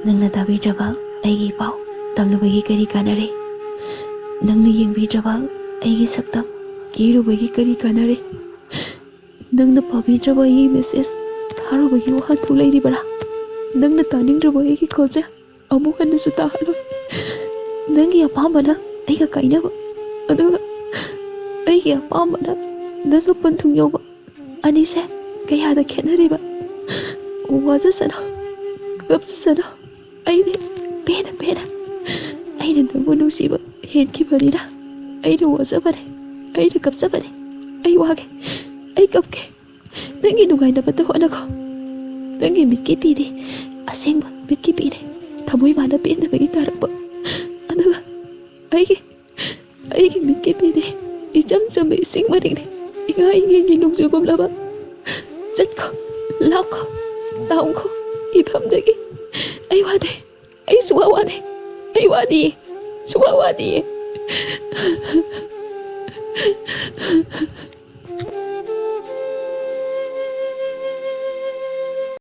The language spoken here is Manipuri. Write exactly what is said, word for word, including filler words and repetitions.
ꯅꯪꯅ ꯇꯥꯕꯤꯗ꯭ꯔꯕ ꯑꯩꯒꯤ ꯄꯥꯎ ꯇꯝꯂꯨꯕꯒꯤ ꯀꯔꯤ ꯀꯥꯟꯅꯔꯦ? ꯅꯪꯅ ꯌꯦꯡꯕꯤꯗ꯭ꯔꯕ ꯑꯩꯒꯤ ꯁꯛꯇꯝ ꯀꯦꯔꯨꯕꯒꯤ ꯀꯔꯤ ꯀꯥꯟꯅꯔꯦ? ꯅꯪꯅ ꯄꯥꯕꯤꯗ꯭ꯔꯕ ꯑꯩꯒꯤ ꯃꯦꯁꯦꯖ ꯊꯥꯔꯨꯕꯒꯤ ꯋꯥꯍꯟꯊꯣꯛ ꯂꯩꯔꯤꯕꯔꯥ? ꯅꯪꯅ ꯇꯥꯅꯤꯡꯗ꯭ꯔꯕ ꯑꯩꯒꯤ ꯈꯣꯟꯖꯦꯜ ꯑꯃꯨꯛ ꯍꯟꯅꯁꯨ ꯇꯥꯍꯜꯂꯣꯏ꯫ ꯅꯪꯒꯤ ꯑꯄꯥꯝꯕꯅ ꯑꯩꯒ ꯀꯥꯏꯅꯕ, ꯑꯗꯨꯒ ꯑꯩꯒꯤ ꯑꯄꯥꯝꯕꯅ ꯅꯪꯒ ꯄꯟꯊꯨꯡ ꯌꯧꯕ꯫ ꯑꯅꯤꯁꯦ ꯀꯌꯥꯗ ꯈꯦꯠꯅꯔꯤꯕ? ꯋꯥꯖꯁꯅꯨ, ꯀꯞꯆꯁꯅꯨ꯫ ꯑꯩꯗꯤ ꯄꯦꯟꯅ ꯄꯦꯟꯅ ꯑꯩꯅ ꯅꯪꯕꯨ ꯅꯨꯡꯁꯤꯕ ꯍꯦꯟꯈꯤꯕꯅꯤꯅ ꯑꯩꯅ ꯋꯥꯖꯕꯅꯦ, ꯑꯩꯅ ꯀꯞꯆꯕꯅꯦ꯫ ꯑꯩ ꯋꯥꯒꯦ, ꯑꯩ ꯀꯞꯀꯦ꯫ ꯅꯪꯒꯤ ꯅꯨꯡꯉꯥꯏꯅꯕꯇ ꯍꯣꯠꯅꯈꯣ꯫ ꯅꯪꯒꯤ ꯃꯤꯠꯀꯤ ꯄꯤꯗꯤ ꯑꯁꯦꯡꯕ ꯃꯤꯠꯀꯤ ꯄꯤꯅꯦ, ꯊꯃꯣꯏ ꯃꯥꯅ ꯄꯦꯟꯗꯕꯒꯤ ꯇꯥꯔꯛꯄ꯫ ꯑꯗꯨꯒ ꯑꯩꯒꯤ ꯑꯩꯒꯤ ꯃꯤꯠꯀꯤ ꯄꯤꯗꯤ ꯏꯆꯝ ꯆꯝꯕ ꯏꯁꯤꯡ ꯃꯔꯤꯛꯅꯤ, ꯏꯉꯥ ꯏꯉꯦꯟꯒꯤ ꯅꯣꯡꯖꯨꯒꯨꯝꯂꯕ꯫ ꯆꯠꯈꯣ, ꯂꯥꯛꯈꯣ, ꯂꯥꯎꯈꯣ ꯏꯐꯝꯗꯒꯤ꯫ ꯑꯩ ꯋꯥꯗꯦ, ꯑꯩ ꯁꯨꯋꯥ ꯋꯥꯗꯦ, ꯑꯩ ꯋꯥꯗꯤꯌꯦ, ꯁꯨꯋꯥ ꯋꯥꯗꯤꯌꯦ꯫